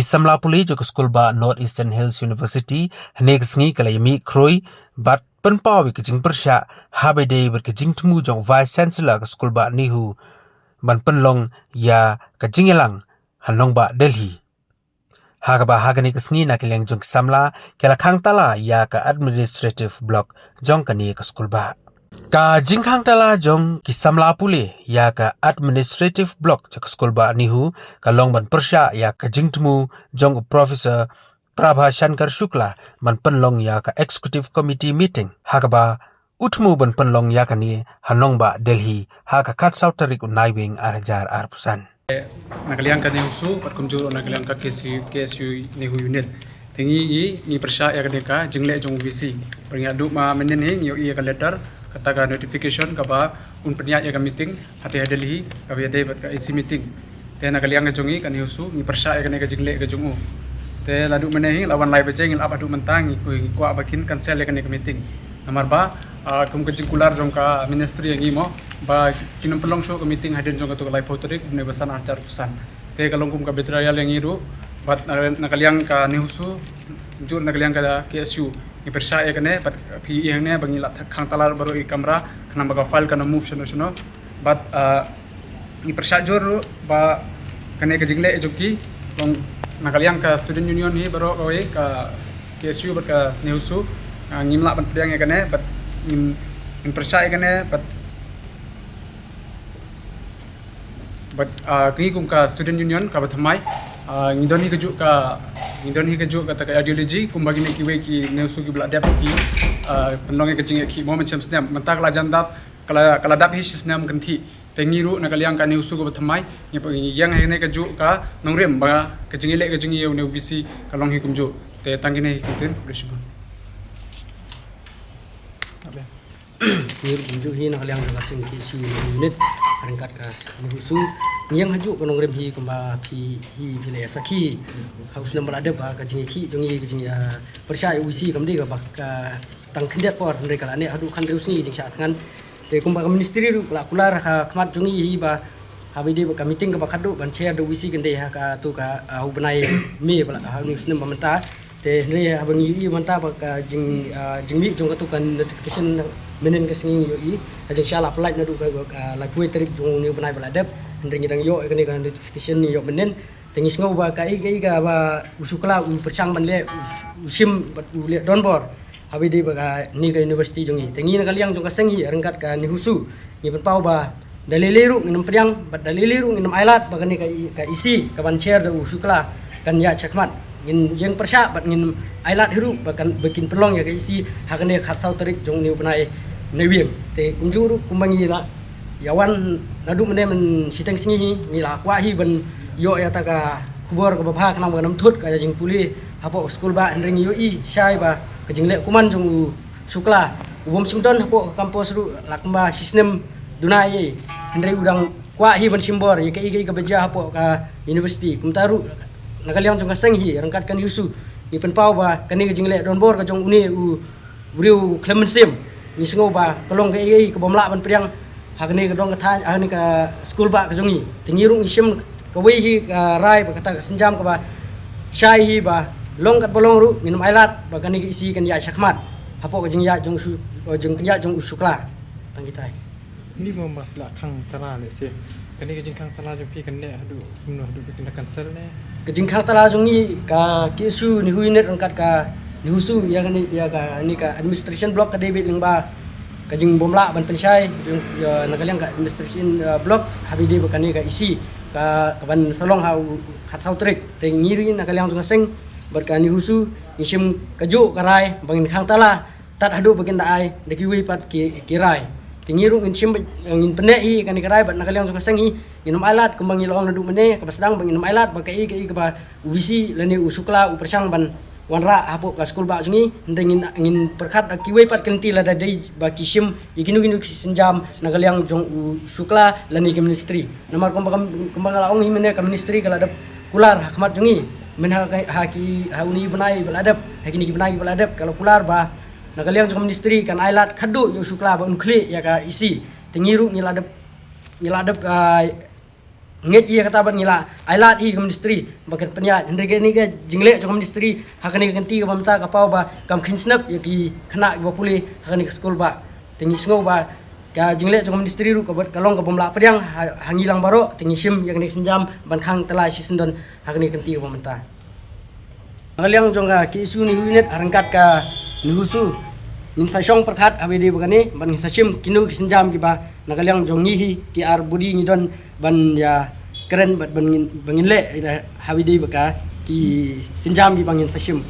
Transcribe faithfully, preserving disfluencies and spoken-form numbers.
Samla pule jong ka skulbah North Eastern Hills University hynne ka sngi ka la ïamih khroi bad pynpaw ïa ka jingpyrshah ha ba dei bad ka jingthmu jong Vice Chancellor ka skulbah NEHU ban pynlong ïa ka jingïalang ha nongbah Delhi. Ha kaba ha kane ka sngi na ka liang jong ki samla ki la khang tala ïa ka administrative block jong kane ka skulbah. Ka jingkhang tala jong ki samla pule ïa ka administrative block jong ka skulbah NEHU ka long ban pyrshah ïa ka jingthmu jong u Professor Prabha Shankar Shukla ban pynlong ïa ka executive committee meeting ha kaba u thmu ban pynlong ïa kane ha nongbah Delhi ha ka khatsaw tarik u Naiwieng ar hajar arphew san. Na ka liang ka NEHUSU bad kumjuh na ka liang ka KSU, KSU NEHU unit. Te ngi ngi ngi pyrshah ïa kane ka jingleh jong VC. Pyrshah duh ma mynnin hi ngi ïohi ïa ka letter kata ka notification kaba un pynïaid ïa ka meeting hate ha Delhi kaba ïadei bad ka AC meeting. Te na ka liang ka jong ngi ka NEHUSU ngi pyrshah ïa kane ka jingleh ka jong u. Te la duh mynne hi la wan lai baje ngi la ap haduh mynta ngi kwah ba kin cancel ïa kane ka meeting. Namar ba kum ka jingkular jong ka ministry ïa ngi mo ba kin ym pynlong shuh ka meeting hadien jong katu ka laiphew tarik bnai ba san ar hajar arphew san. Te ka long kum ka betrayal ïa ngi ruh bad na ka liang ka NEHUSU jur na ka liang ka KSU ngi pyrshah ïa kane bad phi ïa ne ba ngi la khang tala baroh i kamra khnang ba ka file kan move shano shano. Bad ngi pyrshah jur ruh ba kane ka jingleh jong ki long na ka liang ka student union hi baroh kawei ka KSU bad ka NEHUSU ngim lah ban pdiang ïa kane bad ngim pyrshah ïa kane bad bad ngi kum ka student union kaba thymmai ngi don hi kajuh ka ngi don hi kajuh kata ka ideology kumba kine kiwei ki NEHUSU kiba la dep ki pynlong ïa ka jingïakhih mo mynshem snem mynta ka la jan dap ka la ka la dap hi shi snem kynthih. Te ngi ruh na ka liang ka NEHUSU kaba thymmai ngi ïeng ha kane kajuh ka nongrim ba ka jingïaleh ka jong ngi ïa une u VC ka long hi kumjuh. Te tang kine hi ki ktien. Ngi ruh kumjuh hi na ka liang jong ka seng KSU unit ryngkat ka NEHUSU ngi ïeng hajuh ka nongrim hi kumba phi hi phi la ïa sakhi ha u snem ba la dep ba ka jingïakhih jong ngi ka jingïapyrshah ïa u VC kam dei kaba ka tang khyndiat por hynrei ka la neh haduh khathynriew sngi jingshah thngan. Te kumba ka ministry ruh ka la kular ha khmat jong ngi hi ba haba ïadei bad ka meeting kaba khatduh ban chair da u VC kan dei ha katu ka ha u bnai May ba la ha une u snem ba mynta. Te hynrei haba ngi ïohi mynta ba ka jing jingmih jong katu ka notification mynnin ka sngi ngi ïohi ha jingshah la pynlait naduh ka laiphew tarik jong une u bnai ba la dep hynrei ngi dang ïoh ïa kane ka notification ngi ïoh mynnin. Te ngi sngew ba kaei kaei kaba u Shukla u pyrshang ban leh u shim bad u leh donbor. Haba ïadei bad kane ka university jong ngi te ngi na ka liang jong ka seng hi ryngkat ka NEHUSU ngi pynpaw ba da lei lei ruh ngin ym pdiang bad da lei lei ruh ngin ym ailad ba kane ka EC kaban chair da u Shukla kan ïaid shakhmat. Ngin ïeng pyrshah bad ngin ym ailad hi ruh ba kan ba kin pynlong ïa ka EC ha kane khatsaw tarik jong une u bnai Naiwieng. Te kumjuh ruh kumba ngi la ïa wan naduh mynne mynshiteng sngi hi ngi la kwah hi ban ïoh ïa kata ka khubor kaba bha khnang ba kan ym thut ka jingpule hapoh ka skulbah hynrei ngi ïohi shai ba ka jingleh kuman jong u Shukla u bym shym don hapoh ka campus ruh la kumba shi snem duna ei hynrei u dang kwah hi ban shim bor ïa kaei kaei kaba jia hapoh ka university. Kumta ruh na ka liang jong ka seng hi ryngkat ka NEHUSU ngi pynpaw ba kane ka jingleh donbor ka jong une u briew khlem mynsiem. Ngi sngew ba ka long kaei kaei ka bym lah ban pdiang ha kane ka dong ka thaiñ ha kane ka skulbah ka jong ngi. Te ngi ruh ngi shim kawei hi ka rai ba kata ka sienjam kaba shai hi ba long katba long ruh ngin ym ailad ba kane ka EC kan ïaid shakhmat hapoh ka jingïaid jong u Shu- jingïaid jong u Shukla. Tang kitai. Ni mo ba la khang tala lehse kane ka jingkhang tala jong phi kan neh haduh kumno haduh ba kin da cancel ne? Ka jingkhang tala jong ngi ka KSU NEHU unit ryngkat ka NEHUSU ïa kane ïa kane ka administration block ka dei beit lyngba ka jingbymlah ban pynshai jong ïa na ka liang ka administration block haba ïadei bad kane ka EC ka kaban sa long ha u khatsaw tarik. Te ngi ruh na ka liang jong ka seng bad ka NEHUSU ngi shim kajuh ka rai ba ngin khang tala tad haduh ba kin da ai da kiwei pat ki ki rai. Te ngi ruh ngin shim ngin pynneh hi kane ka rai bad na ka liang jong ka seng hi ngin ym ailad kumba ngi la ong naduh mynne kaba sdang ba ngin ym ailad ba kaei kaei kaba u VC lane u Shukla u pyrshang ban wanrah hapoh ka skulbah jong ngi. Hynrei ngin ngin pyrkhat da kiwei pat ki lynti lada dei ba ki shim ïa kino kino ki sienjam na ka liang jong u Shukla lane ki ministry. Namar kumba kumba nga la ong hi mynne ka ministry ka la dep kular ha khmat jong ngi mynha ha ki ha une u bnai ba la dep ha kine ki bnai ba la dep ka la kular ba na ka liang jong ka ministry kan ailad khadduh ïa u Shukla ba un khlieh ïa ka EC. Te ngi ruh ngi la dep ngi la dep ngeit ïa kata bad ngi la ai lad hi ka ministry ba kan pynïaid. Hynrei kane ka jingleh jong ka ministry ha kane ka kynti kaba mynta ka paw ba kam kheiñ snep ïa ki khynnah kiba pule ha kane ka skul ba. Te ngi sngew ba ka jingleh jong ka ministry ruh ka bad ka long ka bym lah pdiang ha, ha ngi lang baroh. Te ngi shim ïa kane ka sienjam ban khang tyllai shisyndon ha kane ka kynti kaba mynta. Na ka liang jong ka K S U NEHU unit ha ryngkat ka NEHUSU, ngin sa shong pyrkhat ha ba ïadei bad kane bad ngin sa shim kino ki sienjam kiba na ka liang jong ngi hi ki ar body ngi don ban ïa kren bad ban ngin, ban ngin leh ha ba ïadei bad ka ki sienjam kiba ngin sa shim.